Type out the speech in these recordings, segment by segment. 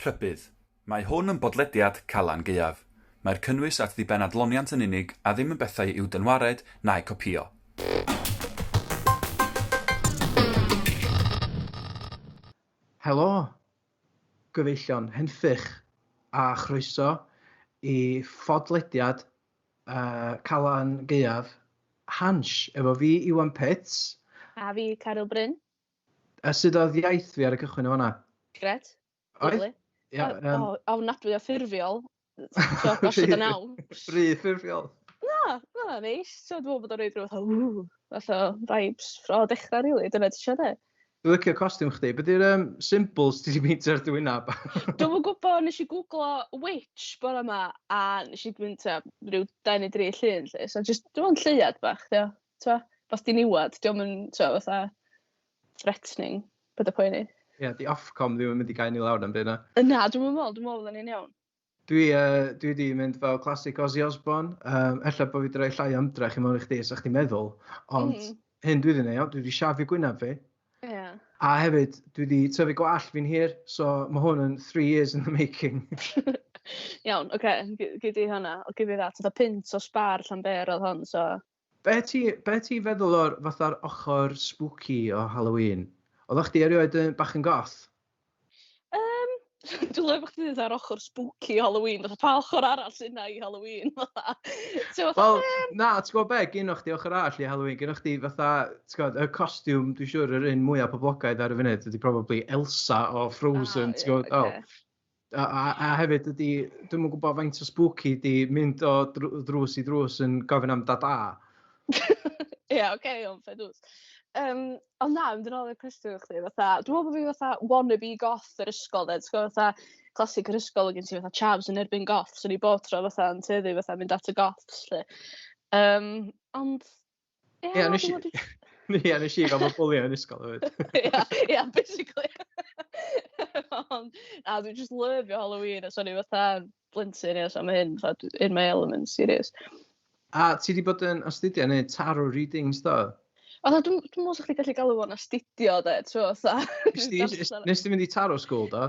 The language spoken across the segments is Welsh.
Rhybudd: Mae hwn yn bodlediad Calan Gaeaf. Mae'r cynnwys at ddiben adloniant yn unig a ddim yn bethau i'w dynwared na'u copïo. Helo, gyfeillion, henffych a chroeso i fodlediad Calan Gaeaf Hansh efo fi, Iwan Pitts. A fi, Caryl Bryn. A sut oedd iaith fi ar y cychwyn o fan'na? Grêt. Oedd? Lyfli. Ia, yym... O, ofnadwy o ffurfiol. So, gosod y naws. Rhy ffurfiol. Na, na, neis. So, dwi'n meddwl bod o'n rhaid rhyw fath o ww, fath o vibes o dechrau, really. Dyna ti eisiau, de? Dwi'n licio costiwm chdi. Be di'r symbols ti 'di peintio ar dy wyneb? Dwi'm yn gwybod, nes i googlo witch bore yma a nes i mynd tua rhyw 2 neu 3 llun 'lly. So jyst dwi'n meddwl lleuad bach, dio. Tibod? Bach diniwad, dio'm yn tibod fatha threatening, paid â poeni. Ie, 'di Ofcom ddim yn mynd i gau ni lawr na'm byd na? Na, dwi'm yn meddwl, dwi'n meddwl fyddan ni'n iawn. Dwi 'di mynd fel classic Ozzy Osbourne. Ella bod fi 'di rhoi llai o ymdrech i mewn i chdi, 'sa chdi'n meddwl, ond hyn dwi 'di wneud, iawn, dwi 'di siafio gwyneb fi. A hefyd, dwi 'di tyfu gwallt fi'n hir, so ma' hwn yn 3 years in the making. Iawn, ocê, gei di hwnna, I'll give you that. Fatha pint o Spar Llanber oedd hon, so... Be ti feddwl o'r fatha'r ochr spooky o Halloween? Oeddach chdi erioed yn bach yn goth? Dwi'n lyfio bod chdi'n dweud ar ochr spooky Halloween, fatha pa ochr arall sy'n na i Halloween, fatha. Ti'n fatha, Wel, na, ti'n gwybod be, gynno chdi ochr arall i Halloween, gynno chdi fatha, ti'n gwybod, y costiwm, dwi'n siŵr yr un mwyaf poblogaidd ar y funud ydy probably Elsa o Frozen, ti'n gwybod? Oh. A hefyd ydy, dwi'm yn gwybod faint o spooky 'di mynd o drws i drws yn gofyn am dada. Ie, oce, iawn, fair dues. Ond na, mynd yn ôl i'r cwestiwn chdi, fatha, dwi'n meddwl bod fi fatha wannabe goth yr ysgol, de, ti'n gwybod, fatha classic yr ysgol, oedd gen ti fatha chavs yn erbyn goths, o'n i bob tro fatha yn tueddu fatha mynd at y goths, 'lly. Ond, ie, Ie, nes i dwi'n meddwl dwi Ie, nes i gael fy bwlio yn ysgol hefyd. Ia, basically. Ond, na, dwi'n just lyfio Halloween, a so o'n i fatha blentyn, ia, so mae hyn fatha in my element, serious. A ti 'di bod yn astudio neu tarot readings, do? Fatha, dwi'n meddwl 'sa chdi gallu galw fo'n astudio, de, ti'n fatha... Nes ti mynd i tarot school, do?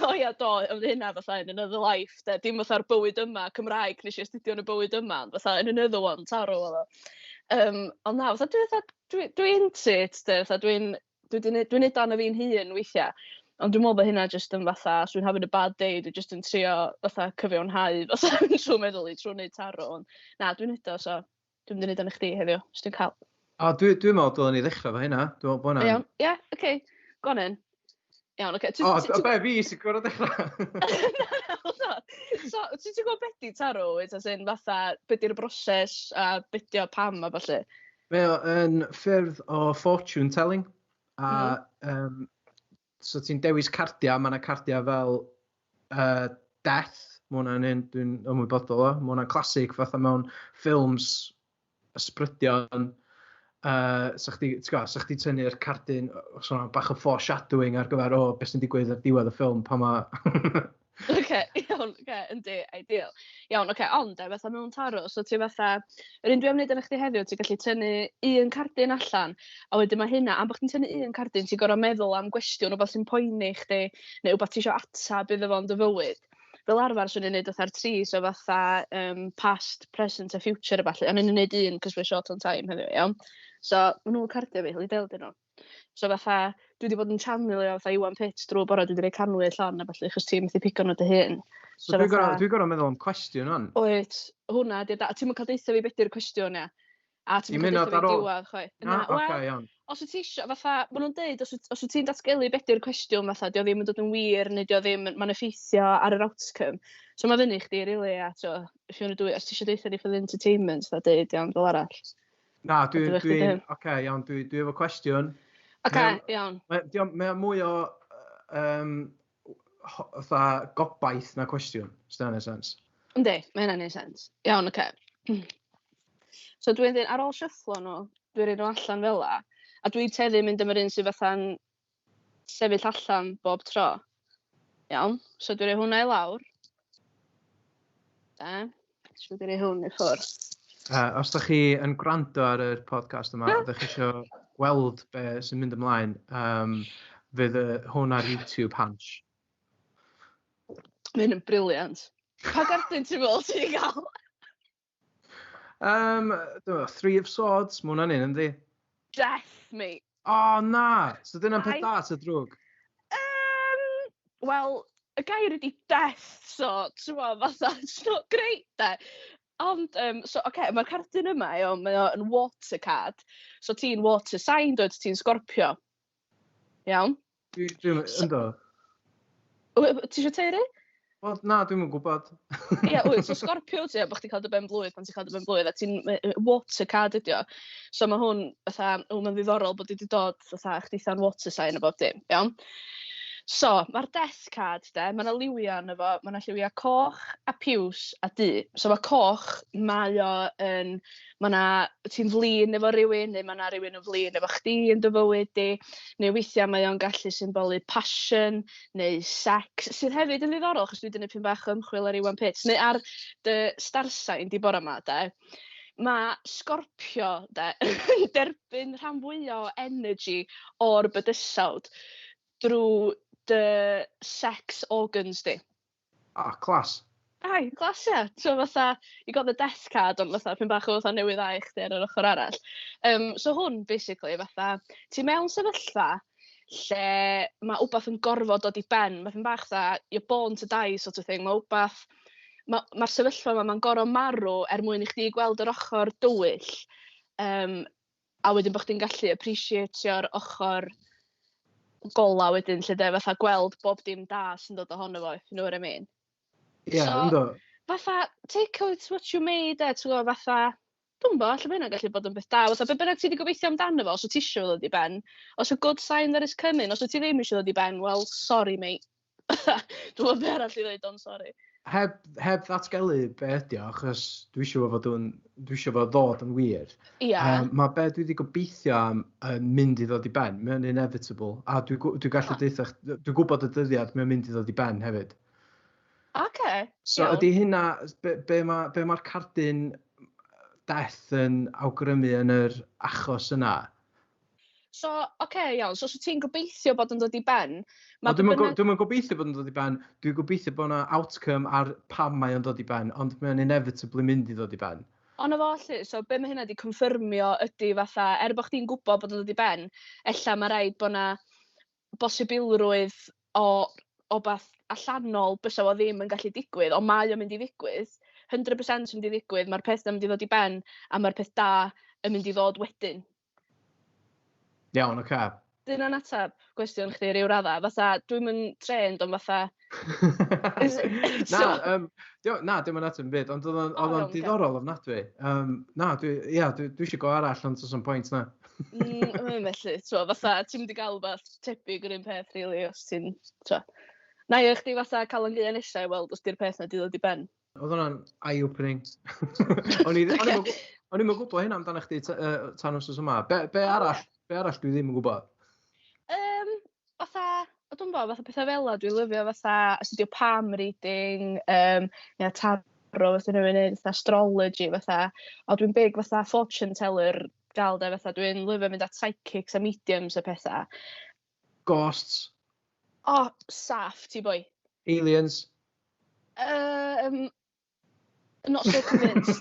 O ia, do, oedd hynna fatha in another life, de. Dim fatha'r bywyd yma, Cymraeg, nes i astudio yn y bywyd yma, ond fatha in another one, tarot oedd o. Ond na, fatha, dwi into it, de, fatha, dwi'n neud o arno fi'n hun weithiau. Ond dwi'n meddwl bod hynna jyst yn fatha, os dwi'n having a bad day, dwi jyst yn trio fatha cyfiawnhau, fatha trwy meddwl i, trwy wneud tarot. Ond na, dwi'n neud o, so dwi'n mynd i neud o'n i chdi heddiw, os dwi'n cael. O, dwi'n meddwl dylen ni ddechrau fo hynna. Dwi'n meddwl bod hwnna'n... Iawn, ie, oce, go on then. Iawn, oce. O, be, fi sy'n gorfod dechrau? Na, so, ti'n gwybod beth di tarot, wyt, as in fatha, be di'r broses a be di o pam a ballu? Mae o yn ffyrdd o fortune telling. A so ti'n dewis cardiau, mae yna cardiau fel Death, mae hwnna'n un dwi'n ymwybodol o. Mae hwnna'n classic fatha mewn ffilms ysbrydion. Sa chdi, ti'n gwbod, sa chdi tynnu'r cardyn, so hwnna bach o foreshadowing ar gyfer o beth sy'n digwydd ar diwedd y ffilm pan ma... Oce, iawn, oce, yndi, ideal. Iawn, oce, ond e, fatha mewn tarot, so ti fatha, yr un dwi am wneud efo chdi heddiw, ti'n gallu tynnu un cardyn allan, a wedyn mae hynna, am bod chdi'n tynnu un cardyn, ti'n gorfod meddwl am gwestiwn, rwbath sy'n poeni chdi, neu rwbath ti isio atab iddo fo yn dy fywyd. Fel arfer, swn i'n neud fatha'r tri, so fatha past, present a future a ballu, ond o'n i'n neud un, cos we're short on time heddiw, iawn. So, ma' nhw'n cardio fi, hwyl dyn nhw. So fatha, dwi wedi bod yn channelio fatha Iwan Pitts drwy bore, dwi wedi rhoi canwyll on a ballu, achos ti'n methu pigo nhw dy hun. So dwi'n gorfod meddwl am cwestiwn hwn. Wyt, hwnna di'r da. Ti'm yn cael deutha fi beth di'r cwestiwn, ia. A ti'm yn Dim cael hyd yn oed deutha ar fi ôl? diwedd, chwaith. Na, Na, oce, wel, iawn. Os wyt ti isio, fatha, ma' nhw'n deud, os wyt ti'n datgelu beth di'r cwestiwn, fatha, dio ddim yn dod yn wir, neu dio ddim, mae'n effeithio ar yr outcome. So mae fyny chdi, really, a so, if you wanna do it, os ti isio deutha ni for the entertainment, fatha, deud, iawn, fel arall. Na, Ydw i chdi dwi'n, dy hun? oce, iawn, dwi efo cwestiwn. Oce, iawn. Mae o mwy o, fatha gobaith na cwestiwn, os dyna'n neud sense. Yndi, mae hynna'n neud sense. Iawn, oce. So dwi'n dweud, ar ôl shufflo nhw, dwi'n rhoi nhw allan fel 'a, a dwi'n tueddu mynd am yr un sydd fatha'n sefyll allan bob tro. Iawn, so dwi'n rhoi hwnna i lawr. Da, so dwi'n rhoi hwn i ffwrdd. Os da chi yn gwrando ar yr podcast yma, ydych chi isio gweld be sy'n mynd ymlaen, fydd hwn ar YouTube Hansh. Mae hyn yn brilliant. Pa gardyn ti'n meddwl ti'n gael? Three of Swords, mae hwnna'n un, yndi? Death, mate. O, oh, na! So dyna'n peth da, ta drwg? Wel, y gair ydi death, so, ti'n meddwl, fatha, it's not great, de. Ond, so, oce, okay, mae'r cardyn yma, iawn, mae o'n water card. So, ti'n water sign, dwyt, ti'n Scorpio. Iawn? Dwi'n, ynddo. Ti eisiau teiri? Wel, na, dwi'm yn gwybod. Ie, wyt, so Scorpio ti, bod chdi'n cael dy ben blwydd pan ti'n cael dy ben blwydd, a ti'n water card ydi o. So mae hwn, fatha, o, mae'n ddiddorol bod wedi dod, fatha, chditha'n water sign a bob dim, iawn? So, mae'r death card, de, mae yna liwiau yno fo, mae yna lliwiau coch a piws a du. So mae coch, mae o yn, mae yna, ti'n flin efo rhywun, neu mae yna rhywun yn flin efo chdi yn dy fywyd di, neu weithiau mae o'n gallu symbolu passion, neu sex, sydd hefyd yn ddiddorol, achos dwi wedi gwneud pyn bach o ymchwil ar Iwan Pitts, neu ar dy star sign di bore yma, de. Mae Scorpio, de, yn derbyn rhan fwyaf o energy o'r bydysawd drwy dy sex organs di. Ah, class. Ai, class, ia. So fatha, you got the death card, ond fatha, pyn bach o fatha newydd dda i chdi ar yr ochr arall. So hwn, basically, fatha, ti mewn sefyllfa lle mae wbath yn gorfod dod i ben. Mae pyn bach fatha, you're born to die sort of thing. Mae wbath, mae'r ma sefyllfa yma, mae'n gorfod marw er mwyn i chdi gweld yr ochr dywyll. A wedyn bod chdi'n gallu appreciatio'r ochr gola wedyn, lle de, fatha gweld bob dim da sy'n dod ohono fo, if you know what I mean. Ie, yeah, ynddo. Fatha, take out what you made, de, ti'n gwybod, fatha, dwi'n bo, alla mae hynna'n gallu bod yn beth da. Fatha, be bynnag ti wedi gobeithio amdano fo, os wyt ti eisiau ddod i ben, os a good sign that is coming, os wyt ti ddim eisiau ddod i ben, well, sorry, mate. Dwi'n gwybod be arall i ddweud, ond sorry. Heb ddatgelu be ydi o, achos dwi eisiau fo fod yn, dwi eisiau fo ddod yn wir. Mae be dwi wedi gobeithio am yn mynd i ddod i ben, mae'n inevitable. A dwi gallu deutha dwi'n gwybod y dyddiad mae'n mynd i ddod i ben hefyd. So ydy hynna, be mae'r cardyn death yn awgrymu yn yr achos yna? So, oce, okay, iawn. So, ti'n gobeithio bod yn dod i ben? Dwi'm yn gobeithio bod yn dod i ben. Dwi'n gobeithio bod yna outcome ar pam mae o'n dod i ben, ond mae'n inevitably mynd i ddod i ben. Ond efo allu, so be mae hynna wedi confirmio ydy fatha, er bod chdi'n gwybod bod yn dod i ben, ella mae rhaid bod yna bosibilrwydd o beth allanol bysa fo ddim yn gallu digwydd, ond mae o'n mynd i ddigwydd. 100% yn mynd i ddigwydd, mae'r peth yn mynd i ddod i ben, a mae'r peth da yn mynd i ddod wedyn. Iawn, oce. Okay. Dyna'n ateb gwestiwn chdi ryw radda. Fatha, dwi'm yn trained, ond fatha... Na, dim yn ateb yn byd, ond oedd o'n diddorol ofnadwy. Na, dwi eisiau go arall, ond oes o'n pwynt na. Mae'n felly, t'wo, fatha, ti'n mynd i gael wbath tebyg yr un peth, really, os ti'n... Na i chdi fatha cael yn gaea nesaf i weld os di'r peth na di ddod i ben. Oedd hwnna'n eye-opening. O'n i'm yn gwybod hynna amdano chdi tan wsos yma. Be arall dwi ddim yn gwybod? Fatha, dwi'n bod, fatha pethau fel 'a, dwi'n lyfio fatha astudio palm reading, neu tarot, fatha rhywun yn fatha astrology, fatha. O, dwi'n big fatha fortune teller gael de, fatha, dwi'n lyfio mynd at psychics a mediums a pethau. Ghosts. O, saff ti boi. Aliens. Not so convinced.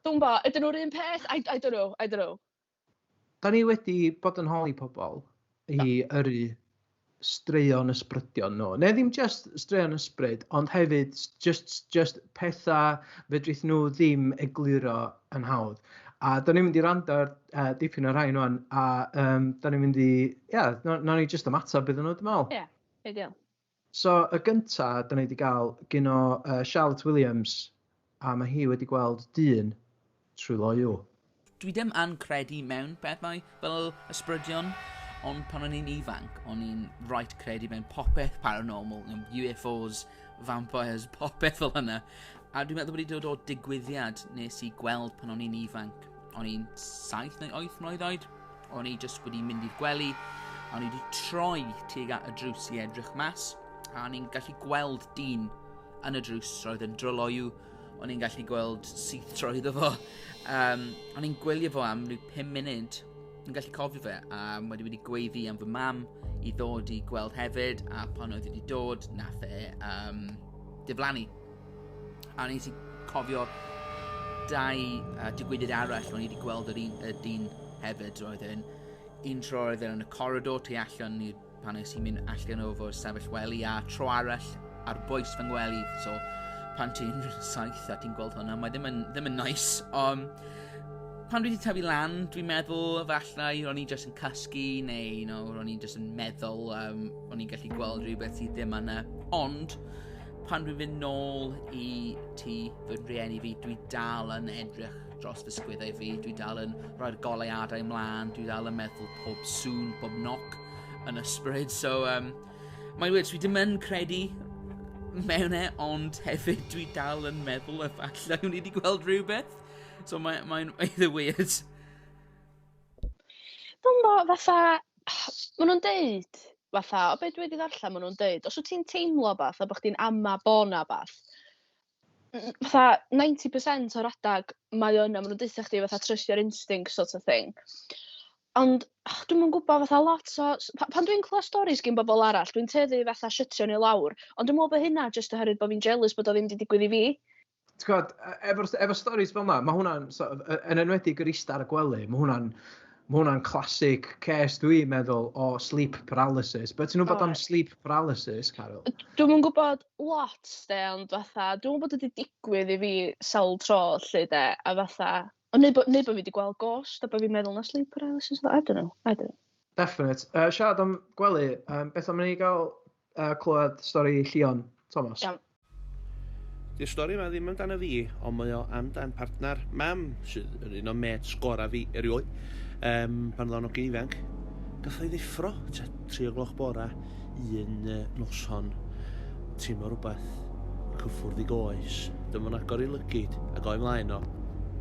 Dwi'n bo, ydyn nhw'r un peth? I don't know, I don't know. Da ni wedi bod yn holi pobl i yrru straeon ysbrydion nhw. Neu ddim just straeon ysbryd, ond hefyd just pethau fedrith nhw ddim egluro yn hawdd. A da ni'n mynd i rando ar dipyn o'r rhain wan, a da ni'n mynd i... Ia, nawn ni just ymateb iddyn nhw, dwi'n meddwl. Ie, ideal. So, y gynta, da ni wedi cael gyno Charlotte Williams, a mae hi wedi gweld dyn trwy loyw. Dwi ddim yn credu mewn pethau fel ysbrydion, ond pan o'n i'n ifanc, o'n i'n right credu mewn popeth paranormal, UFOs, vampires, popeth fel yna. A dwi'n meddwl bod wedi dod o digwyddiad nes i gweld pan o'n i'n ifanc. O'n i'n 7 neu 8 mlwydd oed, o'n i just wedi mynd i'r gwely, o'n i wedi troi tuag at y drws i edrych mas, a o'n i'n gallu gweld dyn yn y drws roedd yn dryloyw, o'n i'n gallu gweld syth trwyddo fo. O'n i'n gwylio fo am rhyw 5 munud, yn gallu cofio fe, a wedi wedi gweiddi am fy mam i ddod i gweld hefyd, a pan oedd wedi dod, nath e diflannu. A nes i cofio dau digwyddiad arall o'n i wedi gweld yr un, y dyn hefyd. Roedd e'n un tro roedd e'n yn y corridor tu allan i pan nes i mynd allan o fy sefyll wely, a tro arall ar bwys fy ngwely. So pan ti'n 7 a ti'n gweld hwnna, mae ddim yn nice. Pan dwi wedi tyfu lan, dwi'n meddwl efallai ro'n i jyst yn cysgu neu ro'n i jyst yn meddwl o'n i'n gallu gweld rhywbeth sydd ddim yna. Ond pan dwi'n fynd nôl i tŷ fy rhieni fi, dwi dal yn edrych dros fy sgwyddau fi, dwi dal yn rhoi'r goleuadau ymlaen, dwi dal yn meddwl pob sŵn, pob knock yn ysbryd. So, mae'n weird, dwi ddim yn credu mewn e, ond hefyd dwi dal yn meddwl efallai o'n i wedi gweld rhywbeth. So mae'n eitha weird. Dwi'n bo, fatha, maen nhw'n deud, fatha, o beth dwi wedi ddarllen, maen nhw'n deud, os wyt ti'n teimlo bath, a bod chdi'n ama bo 'na bath, fatha 90% o'r adag mae o yna, maen nhw'n deutha chdi fatha trust your instinct sort of thing. Ond oh, dwi'm yn gwybod, fatha lot o... Pan dwi'n clywed stories gen bobl arall, dwi'n tueddu fatha shutio nhw lawr. Ond dwi'n meddwl bod hynna jyst oherwydd bod fi'n jealous bod o ddim wedi digwydd i fi. Ti'n gwybod, efo stories fel 'na, mae hwnna'n, so, yn enwedig yr ista ar y gwely, mae hwnna'n classic case dwi'n meddwl o sleep paralysis. But ti'n gwybod am sleep paralysis, Carol? Dwi'm yn gwybod lot, de, ond fatha, dwi'n gwybod bod wedi digwydd i fi sawl tro, lle, de, a fatha, ond neu bo fi wedi gweld ghost, a bo fi'n meddwl na sleep paralysis, I don't know, I don't know. Definite. Siarad am gwely, beth am ni gael clywed stori Llion Thomas? Iawn. Di'r stori yma ddim amdano fi, ond mae o amdan partner mam, sydd yn un o mêts gora fi erioed. Pan oedd o'n hogyn ifanc, gath o'i ddeffro, tua 3 o gloch bora, un noson, teimlo rhywbeth yn cyffwrdd i goes. Dyma fo'n agor i lygid, ac o'i mlaen o,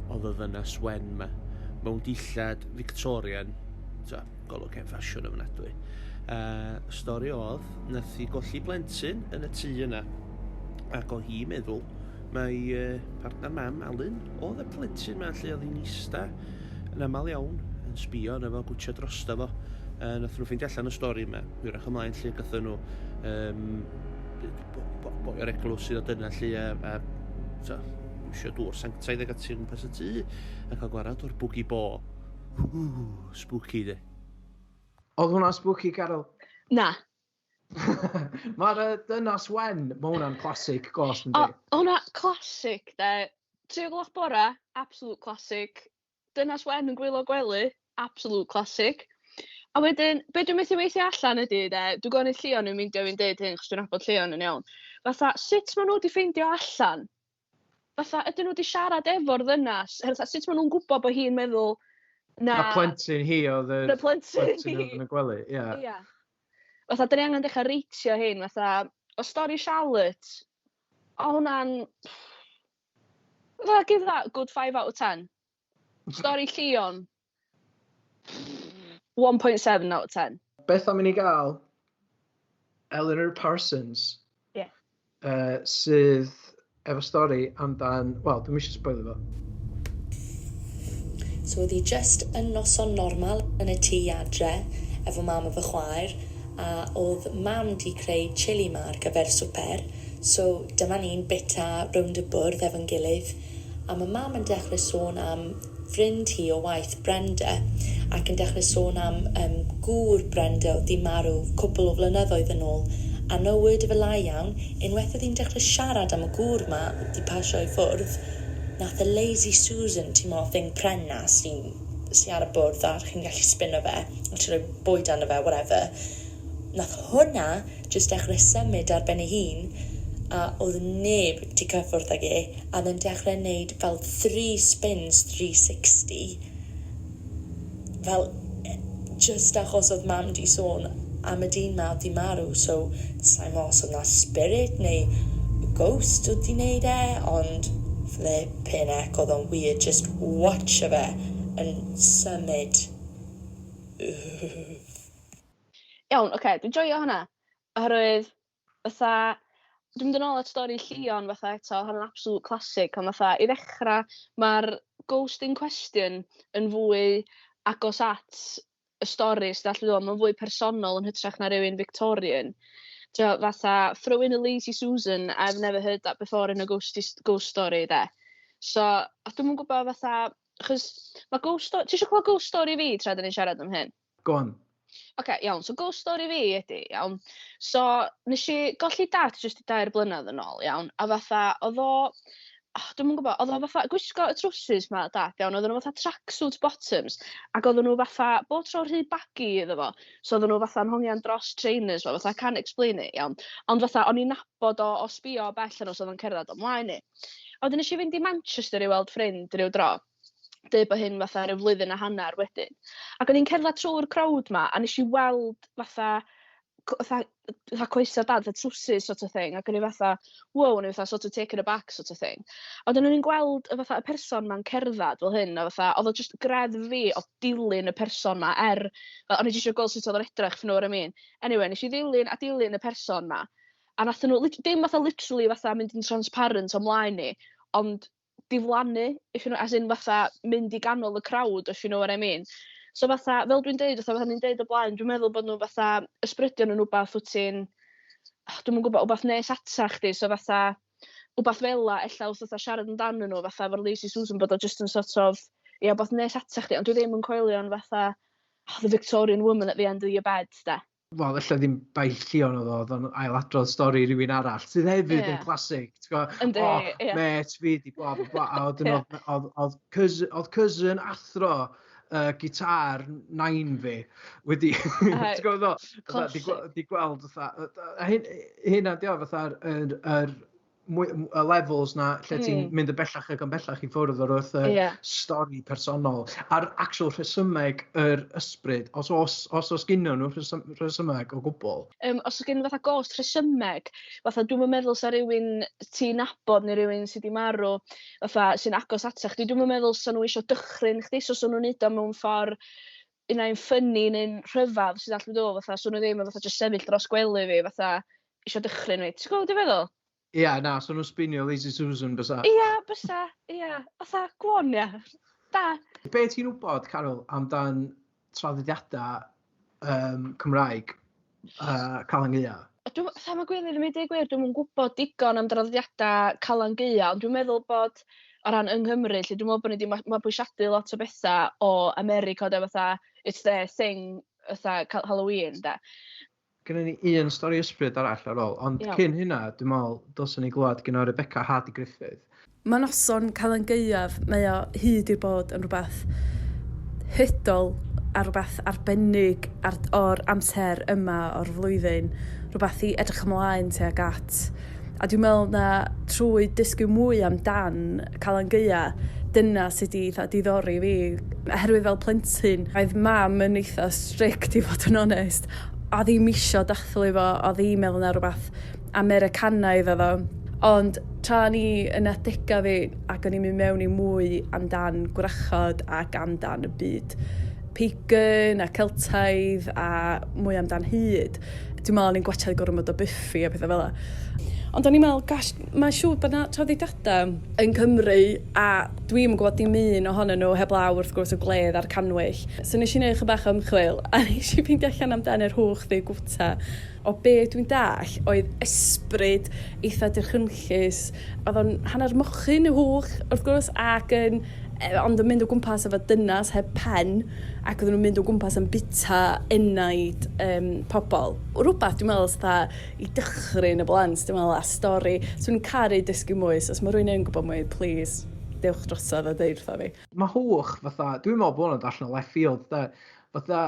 oedd y ddynas wen ma, mewn dillad Victorian, ta, golwg hen ffasiwn ofnadwy. Stori oedd, nath hi golli blentyn yn y tŷ yna, ac o hi meddwl mae partner mam, Alun, oedd y plentyn ma lle oedd hi'n ista yn aml iawn, yn sbio arno fo, gwtio drosto fo. Nath nhw ffeindio allan y stori yma, hwyrach ymlaen lle gatho nhw boi o'r eglwys sydd o dyna lle a so, isio dŵr sanctaidd ag ati o gwmpas y tŷ a cael gwarad o'r bwgi bo. Ww, spooky de. Oedd hwnna'n spooky, Carol? Na. Mae'r dynas wen, mae hwnna'n classic ghost, O, yndi? Hwnna classic, de. 3 o gloch bora, absolute classic. Dynas wen yn gwaelod gwely, absolute classic. A wedyn, be dwi'n methu weithio allan ydy, de, dwi'n gwybod Llion yn meindio fi'n deud hyn, chos dwi'n nabod Llion yn iawn. Fatha, sut maen nhw wedi ffeindio allan? Fatha, ydyn nhw wedi siarad efo'r ddynas? Fatha, sut maen nhw'n gwybod bod hi'n meddwl na... Na plentyn hi oedd y Na plentyn plentyn hi. oedd yn y gwely, ie. Ia. Fatha, dyn ni angen dechrau reitio hyn, fatha, o stori Charlotte, o hwnna'n... Fatha, give that a good 5 out of 10. Stori Llion, 1.7 out of 10. Beth am i ni gael Eleanor Parsons, sydd efo stori amdan, wel, dwi'n eisiau spoilio fo. So oedd hi just yn noson normal yn y tŷ adre efo mam a fy chwaer, a oedd mam di creu chili ma ar gyfer swper, so dyma ni'n bita rownd y bwrdd efo'n gilydd, a mae mam yn dechrau sôn am ffrind hi o waith, Brenda, ac yn dechrau sôn am gŵr Brenda oedd di marw cwpl o flynyddoedd yn ôl, a no word of a lie iawn, unwaith oedd hi'n dechrau siarad am y gŵr ma oedd di pasio i ffwrdd, nath y Lazy Susan, ti'n mo, thing pren na sy ar y bwrdd a chi'n gallu spinno fe, a ti'n rhoi bwyd arno fe, whatever. Nath hwnna jyst dechrau symud ar ben ei hun, a oedd neb di cyffwrdd ag e, a oedd yn dechrau wneud fel 3 spins 360, fel just achos oedd mam di sôn am y dyn ma oedd di marw, so sa'n mo os oedd na spirit neu ghost oedd di wneud e, ond flipping heck, oedd o'n weird, just watch fe yn symud. Iawn, oce, okay, dwi'n joio hwnna. Oherwydd, fatha, dwi'n mynd yn ôl at stori Llion fatha eto, hwnna'n absolute classic, ond fatha, i ddechrau, mae'r ghost in question yn fwy agos at y stori sydd allu dod, mae'n fwy personol yn hytrach na rhywun Victorian. T'o, fatha, throw in a lazy Susan, I've never heard that before in a ghost story, de. So, a dwi'm yn gwybod fatha, achos mae ghost story, ti eisiau clywed ghost story fi tra dyn ni'n siarad am hyn? Go on. Oce, okay, iawn. So, ghost story fi ydy, iawn. So, nes i golli dad jyst i 2 blynedd yn ôl, iawn. A fatha, oedd o, oh, dwi'm yn gwybod, oedd o fatha, gwisgo y trowsus ma, dad, iawn, oedden nhw fatha tracksuit bottoms, ac oedden nhw fatha, bob tro rhy baggy iddo fo, so oedden nhw fatha'n hongian dros trainers fo, fatha, can't explain it, iawn. Ond fatha, o'n i'n nabod o, o sbio o bell yn os oedd o'n cerdded o mlaen i. A wedyn nes i fynd i Manchester i weld ffrind ryw dro, deud bod hyn fatha ryw flwyddyn a hanner wedyn. Ac o'n i'n cerdded trwy'r crowd ma, a nes i weld fatha, fatha coesa dad, fatha trowsus sort of thing, ac o'n i fatha, wow, o'n i fatha sort of taken aback sort of thing. A wedyn o'n i'n gweld y fatha y person ma'n cerdded fel hyn, a fatha, oedd o just greddf fi o dilyn y person ma, fel, o'n i jyst eisiau gweld sut oedd o'n edrych, if you know what I mean. Anyway, nes i ddilyn a dilyn y person ma, a nathon nhw, dim fatha literally fatha mynd yn transparent o mlaen ni, ond diflannu, if you know, as in fatha mynd i ganol y crowd, if you know what I mean. So fatha, fel dwi'n deud, fatha ni'n deud o blaen, dwi'n meddwl bod nhw fatha ysbrydion yn wbath wyt ti'n, oh, dwi'm yn gwybod, wbath nes ata chdi, so fatha, wbath fela, ella wrth fatha siarad amdanyn nhw, fatha efo'r Lazy Susan, bod o just yn sort of, ia, wbath nes ata chdi, ond dwi ddim yn coelio yn fatha, oh, the Victorian woman at the end of your bed, de. Wel, ella ddim bai Llion oedd o, oedd o'n ailadrodd stori rhywun arall, sydd hefyd yn classic. Ti'n gwbod, Yndi, o, mêt fi di bla bla bla, a wedyn oedd cousin athro gitar nain fi wedi, ti'n gwybod ddol? Fatha, di Classic. di gweld fatha, a hynna di o, fatha'r yr, mwy, y levels na lle ti'n mynd yn bellach ac yn bellach i ffwrdd o'r wrth y stori personol. A'r actual rhesymeg yr ysbryd, os oes gynno nhw rhesymeg o gwbl. Os oes gen fatha ghost rhesymeg, fatha dwi'm yn meddwl sa rhywun ti'n nabod neu rhywun sydd wedi marw, fatha sy'n agos ata chdi, dwi'm yn meddwl sa nhw eisiau dychryn chdi, so sa nhw'n neud o mewn ffordd un ai'n funny neu'n rhyfedd sydd allu dod, fatha, so nhw ddim yn fatha just sefyll dros gwely fi, fatha eisiau dychryn fi. Ti'n gwybod beth dwi'n feddwl? Ia, na, so nhw'n spinio Lazy Susan bysa. Ia, bysa, ia. Fatha, gwon, ia. Da. Be ti'n wybod, Carol, amdan traddodiadau Cymraeg Calan Gaea? Dwi'n, fatha mae Gwilym yn deud gwir, dwi'm yn gwybod digon am draddodiadau Calan Gaea, ond dwi'n meddwl bod o ran yng Nghymru, lle dwi'n meddwl bod ni wedi mabwysiadu lot o bethau o America, de, fatha, it's their thing, fatha Halloween, de. Gynnon ni un stori ysbryd arall ar ôl, ond cyn hynna, dwi'n meddwl, dylswn ni glywed gyda Rebecca Hardy Griffith. Mae noson Calan Gaeaf, mae o hyd i'r bod yn rhywbeth hudol a rhywbeth arbennig o'r amser yma o'r flwyddyn, rhywbeth i edrych ymlaen tuag at. A dwi'n meddwl na trwy dysgu mwy amdan Calan Gaea, dyna sydd wedi eitha diddori fi. Oherwydd fel plentyn, oedd mam yn eitha strict i fod yn onest. A ddim isio dathlu fo, oedd hi'n meddwl na rhywbeth Americanaidd oedd o. Ond tra ni yn adega fi ac o'n i'n mynd mewn i mwy amdan gwrachod ac amdan y byd pagan a Celtaidd a mwy amdan hud. Dwi'n meddwl o'n i'n gwatsiad gormod o Buffy a pethau fel 'na. Ond o'n i'n meddwl, gosh, mae'n siŵr bod 'na traddodiadau yn Cymru a dwi'm yn gwybod dim un ohonyn nhw heblaw wrth gwrs y gwledd a'r cannwyll. So nes i wneud chydig bach o ymchwil a nes i ffeindio allan amdan yr hwch ddu gwta. O be dwi'n dall oedd ysbryd eitha dychrynllus. Oedd o'n hanner mochyn y hwch wrth gwrs ac yn, ond yn mynd o gwmpas efo dynas heb pen ac oedden nhw'n mynd o gwmpas yn bita enaid pobl. Rhywbeth dwi'n meddwl sydd i dychryn y blant, dwi'n meddwl, a stori. So dwi'n caru dysgu mwy, so os mae rhywun yn gwybod mwy, please, dewch drosodd a deud wrtha fi. Mae hwch, fatha, dwi'n meddwl bod hwnna'n allan o left field, de. Fatha,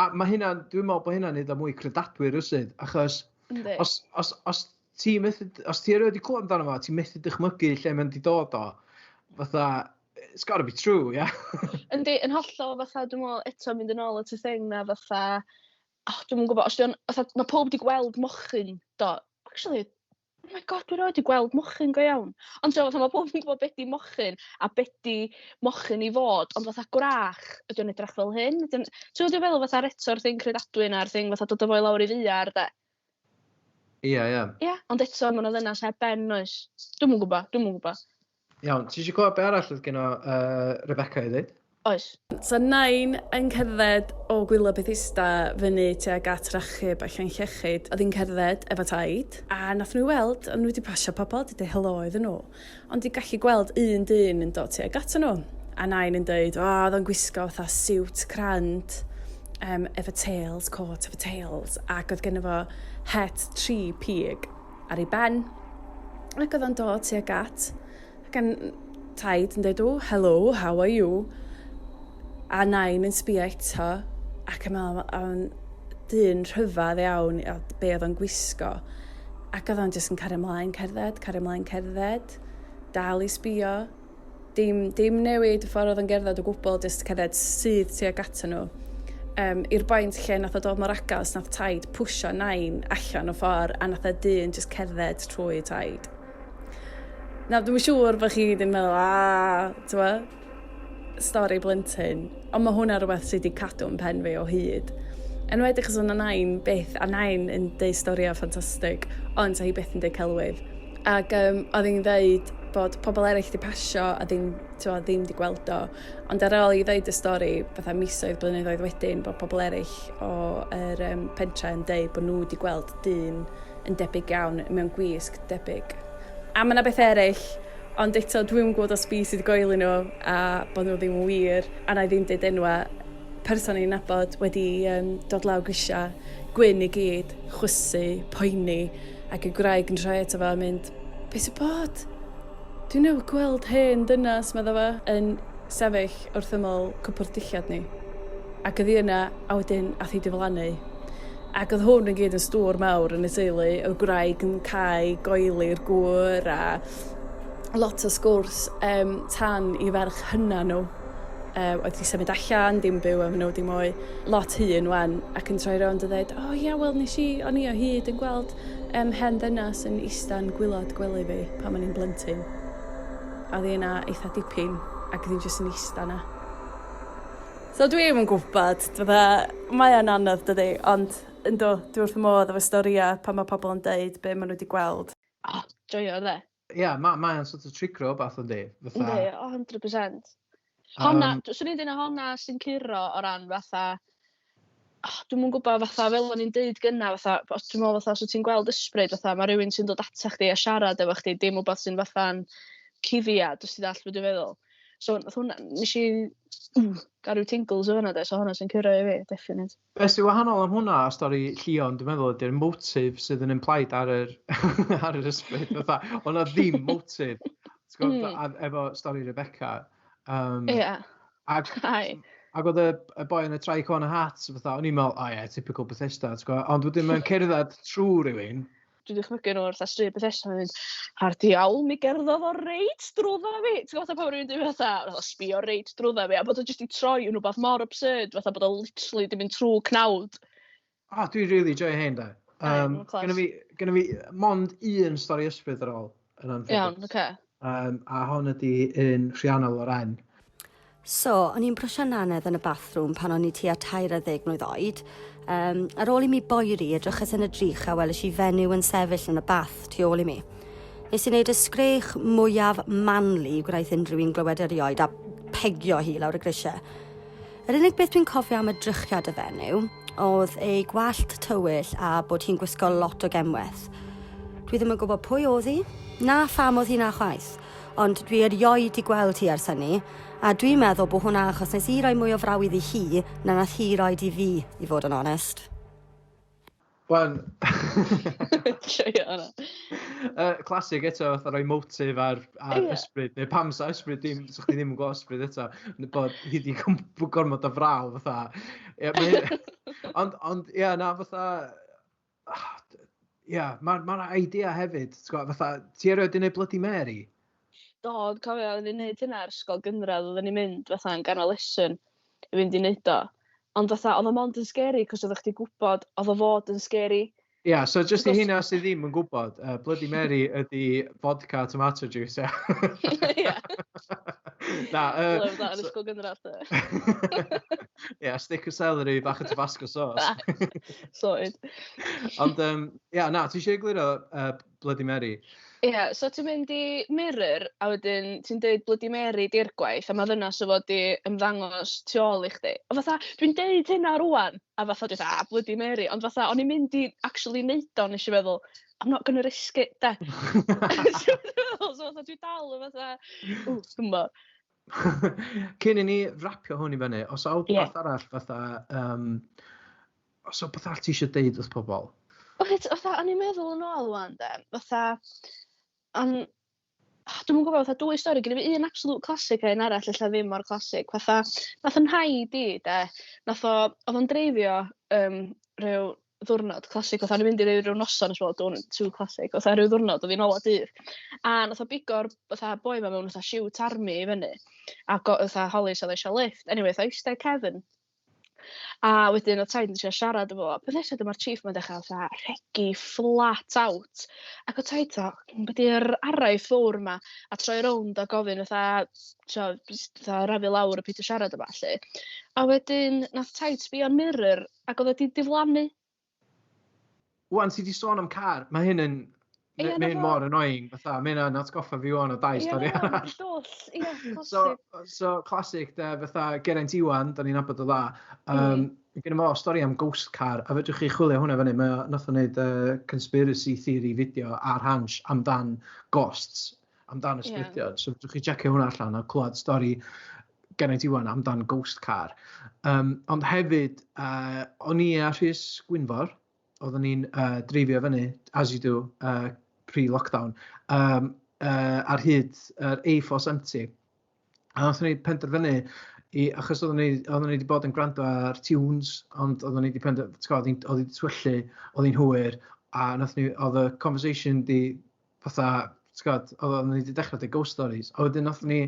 a mae hynna, dwi'n meddwl bod hynna'n neud o mwy credadwy rywsut, achos os ti erioed wedi clywed amdano fo, ti'n methu dychmygu lle mae'n di dod o, fatha, it's gotta be true, yeah? Yndi, yn hollol fatha, dwi'n meddwl eto mynd yn ôl at y thing na fatha, oh, dwi'm yn gwybod, os di'n, fatha, mae pob wedi gweld mochyn, do. Actually, oh my God, dwi erioed wedi gweld mochyn go iawn. Ond so, fatha, mae pob yn gwybod beth di mochyn a beth di mochyn i fod, ond fatha gwrach, ydy o'n edrych fel hyn? Ti'n gwybod dwi'n feddwl fatha'r eto'r thing credadwy na'r thing fatha dod â fo i lawr i ddaear, de? Ie, ie. Ie, ond eto, mae yna ddynas heb ben, oes? Dwi'm yn gwybod, dwi'm yn gwybod. Iawn, ti eisiau clywed be arall oedd gen o Rebecca i ddweud? Oes. So nain yn cerdded o gwaelod Bethesda fyny tuag at Rachub a Llanllechid. Oedd hi'n cerdded efo taid, a nath nhw weld, o'n nhw wedi pasio pobl, 'di deud helo iddyn nhw, ond 'di gallu gweld un dyn yn dod tuag ato nhw. A nain yn deud, o, oedd o'n gwisgo fatha siwt crand, efo tails, cot efo tails, ac oedd gynno fo het tri pig ar ei ben. Ac oedd o'n dod tuag at Ac yn taid yn dweud, oh, hello, how are you? A nain yn sbio eto, ac yn meddwl, o'n dyn rhyfedd iawn, a be oedd o'n gwisgo. Ac oedd o'n jyst yn cario ymlaen cerdded, cario ymlaen cerdded, dal i sbio. Dim, dim newid y ffordd oedd o'n gerdded o gwbl, jyst cerdded syth tuag ato nhw. I'r boint lle nath o dod mor agos, nath taid pwsio nain allan o ffordd, a nath y dyn jyst cerdded trwy taid. Na, dwi'n siŵr bod chi gyd yn meddwl, a, ti'n stori blentyn. Ond mae hwnna rhywbeth sydd wedi cadw yn pen fi o hyd. Enwedig achos o'na nain byth, a nain yn deud storïau ffantastig, ond sa hi byth yn deud celwydd. Ac oedd hi'n dweud bod pobl eraill wedi pasio a ddim, t'mo, ddim wedi gweld o. Ond ar ôl i ddeud y stori, fatha misoedd, blynyddoedd wedyn, bod pobl eraill o'r pentre yn deud bod nhw wedi gweld dyn yn debyg iawn, mewn gwisg debyg. A mae yna bethau eraill, ond eto dwi'm yn gwybod os fi sydd wedi goeli nhw a bod nhw ddim yn wir, a na i ddim deud enwau. Person i'n nabod wedi dod lawr grisiau, gwyn i gyd, chwysu, poeni, ac y gwraig yn troi ato fo a mynd, be sy'n bod? Dwi newydd gweld hen dynas, medda fo, yn sefyll wrth ymyl cwpwrdd dillad ni. Ac oedd hi yna, a wedyn ath hi diflannu. Ac oedd hwn yn gyd yn stŵr mawr yn y teulu, oedd gwraig yn cau goeli'r gŵr a lot o sgwrs tan i ferch hynna nhw. Oedd wedi symud allan, dim byw efo nhw dim mwy, lot hŷn wan, ac yn troi rownd a dweud, o ia, wel nes i, o'n i o hyd yn gweld hen ddynas yn ista'n gwylod gwely fi pan o'n i'n blentyn. A oedd hi yna eitha dipyn, ac oedd hi'n jyst yn ista yna. So dwi'm yn gwybod, fatha, mae o'n anodd dydi, ond yndw, dwi wrth fy modd efo storïau pan mae pobl yn deud be maen nhw wedi gweld. O, joio de. Ie, yeah, mae ma o'n sort of trigro wbath yndi? Fatha... Yndi, 100%. Honna, swn i'n dweud na honna sy'n curo o ran fatha, oh, dwi'm yn gwybod fatha fel o'n i'n deud gynna fatha, os dwi'n meddwl fatha os wyt ti'n gweld ysbryd fatha mae rhywun sy'n dod ata chdi a siarad efo chdi, dim wbath sy'n fatha'n cuddiad, os ti'n dallt beth dwi'n feddwl. So nath hwnna, nes i gael rhyw tingles o hwnna de, so hwnna sy'n curo i fi, definite. Be sy'n wahanol am hwnna a stori Llion, dwi'n meddwl, ydy'r motive sydd yn implied ar yr, ar yr ysbryd. Fatha, o'na na ddim motive. Ti'n gwybod, efo stori Rebecca. Ac, ac oedd y boi yn y tri-corner hat, fatha, o'n i'n meddwl, o oh, ie, yeah, typical Bethesda, ti'n gwybod? Ond wedyn mae'n cerdded trwy rhywun. Dwi'n dychmygu nhw wrth stryd Bethesda yn mynd, ar diawl, mi gerddodd o reit drwyddo fi. Ti'n gwybod pan rhywun dwi'n fatha, fatha sbio reit drwyddo fi, a bod o jyst i troi yn rhywbeth mor absurd, fatha bod o literally di mynd trwy cnawd. Ah, dwi'n really joio hein, da. Gynna fi, gynna fi mond un stori ysbryd ar ôl, yn anffodus. Iawn, oce. Okay. A hon ydy un Rhiannon o'r En. So, o'n i'n brwsio nanedd yn y bathroom pan o'n i tua 13 mlwydd oed. Ar ôl i mi boeri, edrychais yn y drych a weles i fenyw yn sefyll yn y bath tu ôl i mi. Nes i wneud y sgrech mwyaf manly gwnaeth unrhyw un glywed erioed a pegio hi lawr y grisiau. Yr unig beth dwi'n cofio am y drychiad y fenyw oedd ei gwallt tywyll a bod hi'n gwisgo lot o gemwaith. Dwi ddim yn gwybod pwy oedd hi, na pham oedd hi na chwaith. Ond dwi erioed 'di gweld hi ers hynny, a dwi'n meddwl bod hwnna achos nes i roi mwy o fraw iddi hi na nath hi roid i fi, i fod yn onest. Wan. Joio hwnna. Classic eto, fatha rhoi motive ar, ar yeah. ysbryd, neu pam sa ysbryd ddim, sa chdi ddim yn gweld ysbryd eto, bod hi di gormod o fraw, fatha. Yeah, ond, ond, ie, yeah, na, fatha, Ie, yeah, mae'r ma idea hefyd, ti'n gwbod, fatha, ti erioed 'di wneud Bloody Mary? Do, dwi'n cofio oedden ni'n neud hynna ar ysgol gynradd, oedden ni'n mynd fatha yn ganol lesson i fynd i neud o. Ond fatha, oedd o mond yn scary, cos oeddech chdi gwybod oedd o fod yn scary. Ie, yeah, so just i hynna sydd ddim yn gwybod, Bloody Mary ydy vodka tomato juice, ie. Ie. Na, Love that yn ysgol gynradd. Ie, stick of celery, bach o Tabasco sauce. Sorted. Ond, ie, yeah, na, ti eisiau egluro Bloody Mary. Ie, yeah, so ti'n mynd i mirror, a wedyn ti'n deud Bloody Mary di'r gwaith, a mae ddynas o fod i ymddangos tu ôl i chdi. A fatha, dwi'n deud hynna rwan, a fatha dwi'n ah, Bloody Mary, ond fatha, o'n i'n mynd i actually neud o, nes i feddwl, I'm not gonna risk it, de. So fatha, dwi dal yn fatha, ww, dwi'm bo. Cyn i ni wrapio hwn i fyny, os o wbath arall fatha, os o wbath arall ti eisiau deud wrth pobl? Wait, fatha, o'n i'n meddwl yn ôl wan, de, fatha, ond, dwi'm yn gwybod, fatha dwy stori, gyda fi un absolute classic a un arall ella ddim mor classic. Fatha, nath yn nhaid i, de, nath o, oedd o'n dreifio rhyw ddwrnod classic, fatha o'n i'n mynd i ryw noson, as well, don't too classic, fatha rhyw ddwrnod, oedd hi'n ola dydd. A nath o bigo'r fatha boi ma mewn fatha shoot army i fyny, a fatha holi os oedd eisiau lift. Anyway, fatha eistedd cefn. A wedyn oedd taid yn trio siarad efo fo. Peth nesaf dyma'r chief ma'n dechrau fatha rhegi flat out. Ac oedd taid fatha, be di'r araith fawr yma? A troi rownd a gofyn fatha, tio, fatha rafu lawr a peidio siarad yma, lle. A wedyn nath taid sbio yn mirror ac oedd o 'di diflannu. Wan, ti 'di sôn am car, mae hyn yn Ie, mae hyn na fo. mor annoying, fatha, mae hynna'n atgoffa fi wan o dau stori arall. Doll, ie, classic. So, classic, de, fatha Geraint Iwan, da ni'n nabod o dda. Gynna fo stori am ghost car, a fedrwch chi chwilio hwnna fyny, mae o, nath o wneud conspiracy theory video ar Hansh amdan ghosts, amdan ysbrydion. So fedrwch chi checio hwnna allan a clywed stori Geraint Iwan amdan ghost car. Ond hefyd, o'n i a Rhys Gwynfor, oedden ni'n dreifio fyny, as you do, pre-lockdown, ar hyd yr A470. A nathon ni penderfynu, achos oedden ni wedi bod yn gwrando ar tunes, ond oedden ni wedi penderfynu, ti'n gwbod, oedd hi 'di twyllu, oedd hi'n hwyr, a nathon ni, oedd y conversation di fatha, ti'n gwbod, oedden ni wedi dechrau deud ghost stories, a wedyn nathon ni,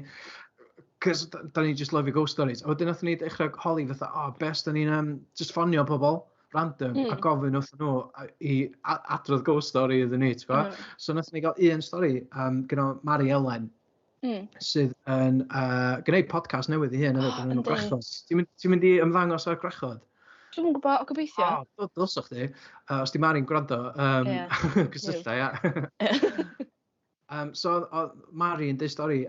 cos da ni just lyfio ghost stories, a wedyn nathon ni dechrau holi fatha, o, be os da ni'n just ffonio pobl random, a gofyn wrthyn nhw i adrodd ghost story iddyn ni, ti'n gwbod? So nathon ni gael un stori, gyda Mari Ellen, sydd yn gwneud podcast newydd i hyn hefyd, yn enw Gwrachod. Ti'n mynd i ymddangos ar Gwrachod? Dwi'm yn gwybod, o gobeithio. O, dylsach chdi. Os di Mari'n gwrando, cysyllta, ia. So oedd Mari yn deud stori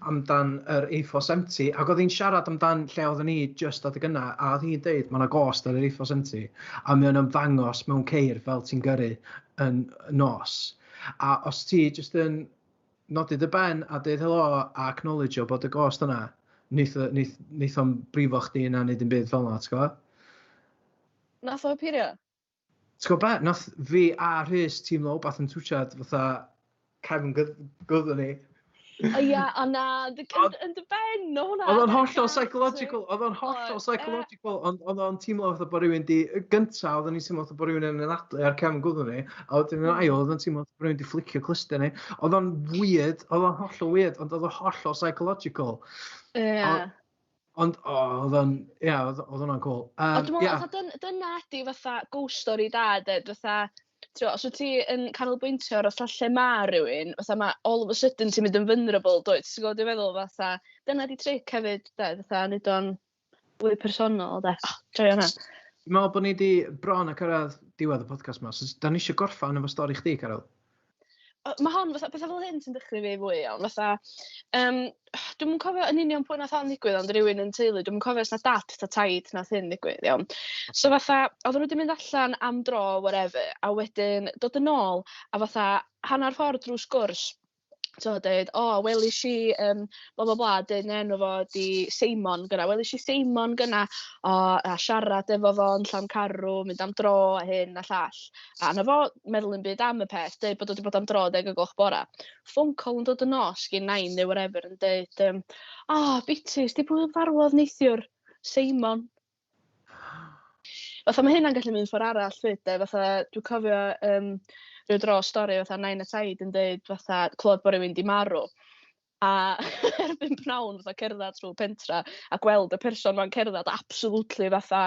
amdan yr A470, ac oedd hi'n siarad amdan lle oedden ni just adeg yna, a oedd hi'n deud mae 'na ghost ar yr A470, a mae o'n ymddangos mewn ceir fel ti'n gyrru yn nos. A os ti just yn nodi dy ben a deud helo a acknowledge-o bod y ghost yna, neith o'n brifo chdi na neud dim byd fel 'na, ti'n gwbod? Nath o appeario? Ti'n gwbod be? Nath fi a Rhys teimlo wbath yn twtsiad fatha cefn gwddw ni. O ia, o na, yn dy ben o hwnna. Oedd o'n hollol psychological, oedd o'n hollol psychological, ond oedd o'n teimlo fatha bod rhywun di, gynta, oedd o'n teimlo fatha bod rhywun yn anadlu ar cefn gwddw ni, a wedyn yn ail, oedd o'n teimlo fatha bod rhywun di flicio clustiau ni. Oedd o'n weird, oedd o'n hollol weird, ond oedd o'n hollol psychological. Ond, o, oedd o'n, ie, oedd hwnna'n cool. O, dwi'n meddwl, fatha, dyna ydi fatha ghost story da, de, fatha, t'wo, os wyt ti yn canolbwyntio ar fatha lle ma' rhywun, fatha ma' all of a sudden ti'n mynd yn vulnerable, dwyt? Ti'n gwybod dwi'n feddwl, fatha, dyna di trick hefyd, de, fatha, neud o'n fwy personol, de. O, joio hwnna. Dwi'n meddwl bod ni di bron a cyrraedd diwedd y podcast ma, so da ni eisiau gorffan efo stori chdi, Caryl? O, ma' hon, fatha, pethau fel hyn sy'n dychryn fi fwy iawn, fatha, dwi'm yn cofio yn union pwy nath hon ddigwydd, ond rhywun yn teulu, dwi'm yn cofio os na dad ta taid nath hyn ddigwydd, iawn. So fatha, oedden nhw wedi mynd allan am dro, whatever, a wedyn dod yn ôl, a fatha hanner ffordd drwy sgwrs, so deud, o, welis i, bla bla bla, deud na enw fo di Seimon gynna, welis i Seimon gynna, o, a siarad efo fo yn Llancarw, mynd am dro a hyn a llall. A na fo meddwl yn byd am y peth, deud bod o wedi bod am dro 10 o gloch bora. Phone call yn dod yn nos gyn nain neu whatever yn deud, o, bitys, di pwy farwodd neithiwr? Seimon. Fatha mae hynna'n gallu mynd ffordd arall fyd, de, fatha dwi'n cofio, rhyw dro stori fatha nain a taid yn deud fatha clywed bod rhywun di marw. A erbyn pnawn fatha cerdded trwy pentra a gweld y person ma'n cerdded absolutely fatha,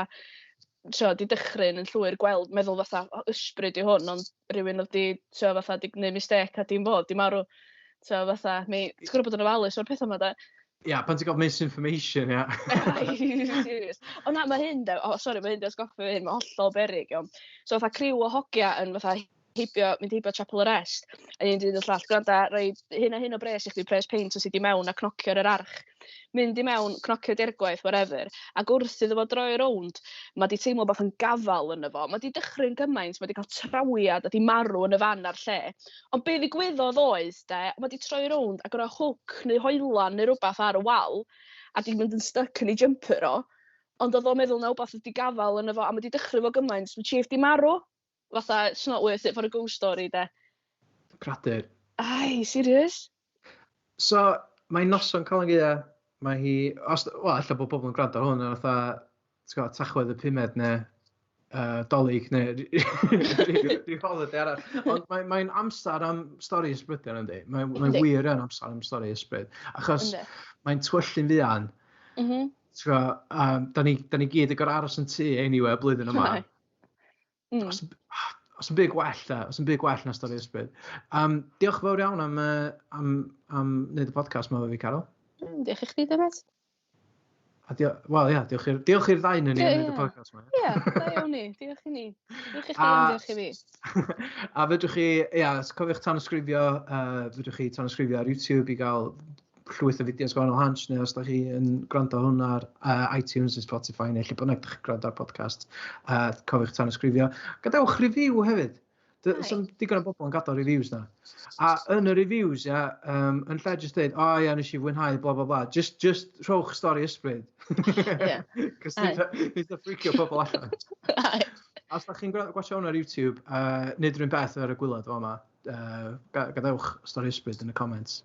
t'wo, di dychryn yn llwyr, gweld, meddwl fatha, o, ysbryd i hwn, ond rhywun oedd di, t'wo, fatha, di gwneud mistake a dim bod, di marw. T'wo, fatha, mi, ti'n gwybod bod yn ofalus o'r pethau yma, de? Ia, pan ti'n gael misinformation, ia. Serious. O na, mae hyn, de, o, sori, mae hyn di atgoffa fi hyn, mae hollol beryg, iawn. So fatha criw o hogia yn fatha heibio, mynd heibio Chapel Arrest, a un dyn y llall, gwranda, rhoi hyn a hyn o bres i chdi, pres peint os i di mewn a cnocio ar yr arch. Mynd i mewn, cnocio deirgwaith, whatever, ac wrth iddo fo droi rownd, mae di teimlo beth yn gafal yno fo, mae di dychryn gymaint, mae di cael trawiad a di marw yn y fan a'r lle. Ond be ddigwyddodd oedd, de, mae di troi rownd ac oedd hook neu hoelan neu rhywbeth ar y wal, a di mynd yn stuck yn ei jumper o, ond oedd o'n meddwl na wbath oedd di gafal yno fo, a mae di dychryn fo gymaint, mae chief di marw. Fatha, it's not worth it for a ghost story, de. Cradur. Ai, serious? So, mae'n noson Calan Gaea, mae hi, os, wel, ella bod pobl yn gwrando ar hwn, yn fatha, ti'n gwbod, Tachwedd y pumed neu Dolig neu rhyw holiday arall. Ond mae'n mae amser am stori ysbrydion, yndi? Mae'n mae wir yn amser am stori ysbryd. Achos mae'n twyllu'n fuan. Ti'n gwbod, da ni, da ni gyd yn gorfod aros yn tŷ anyway blwyddyn yma. Os, os yn byd gwell, da. Os yn byd gwell na stori ysbryd. Diolch yn fawr iawn am, am, am wneud y podcast yma efo fi, Carol. Diolch i chdi, Dyfed. A dio wel, ia, diolch i'r diolch i'r ddau ni am wneud y podcast yma. Ie, da iawn ni. Diolch i ni. Diolch i chdi, diolch i fi. A fedrwch chi, ia, cofiwch tanysgrifio, fedrwch chi tanysgrifio ar YouTube i gael llwyth o fideos gwahanol Hansh, neu os da chi yn gwrando hwn ar iTunes neu Spotify neu lle bynnag da chi'n gwrando ar podcast, cofiwch tanysgrifio. Gadewch review hefyd. Does digon o bobl yn gadael reviews na. A yn y reviews, ia, yn lle jyst dweud, o ia, nes i fwynhau, bla bla bla, just rhowch stori ysbryd. Ie. Cos neith o ffricio pobl allan. A os da chi'n gwatchio hwn ar YouTube, neud yr un beth ar y gwaelod fo yma, gadewch stori ysbryd yn y comments.